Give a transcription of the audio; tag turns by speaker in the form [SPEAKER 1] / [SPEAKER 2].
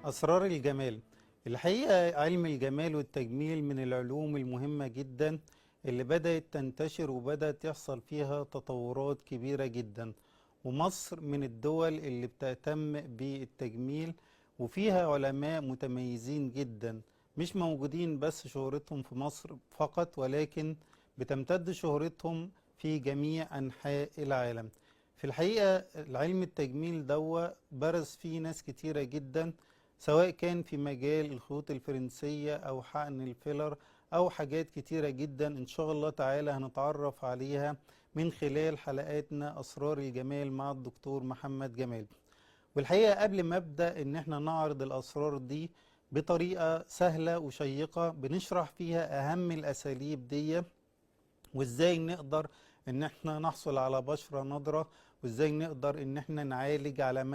[SPEAKER 1] أسرار الجمال. الحقيقة علم الجمال والتجميل من العلوم المهمة جدا اللي بدأت تنتشر وبدأت يحصل فيها تطورات كبيرة جدا، ومصر من الدول اللي بتهتم بالتجميل وفيها علماء متميزين جدا، مش موجودين بس شهرتهم في مصر فقط، ولكن بتمتد شهرتهم في جميع أنحاء العالم. في الحقيقة العلم التجميل دوا برز فيه ناس كتيرة جدا، سواء كان في مجال الخيوط الفرنسية أو حقن الفيلر أو حاجات كتيرة جدا إن شاء الله تعالى هنتعرف عليها من خلال حلقاتنا أسرار الجمال مع الدكتور محمد جمال. والحقيقة قبل ما أبدأ إن احنا نعرض الأسرار دي بطريقة سهلة وشيقة بنشرح فيها أهم الأساليب دي وإزاي نقدر إن احنا نحصل على بشرة نضرة، وإزاي نقدر إن احنا نعالج علامات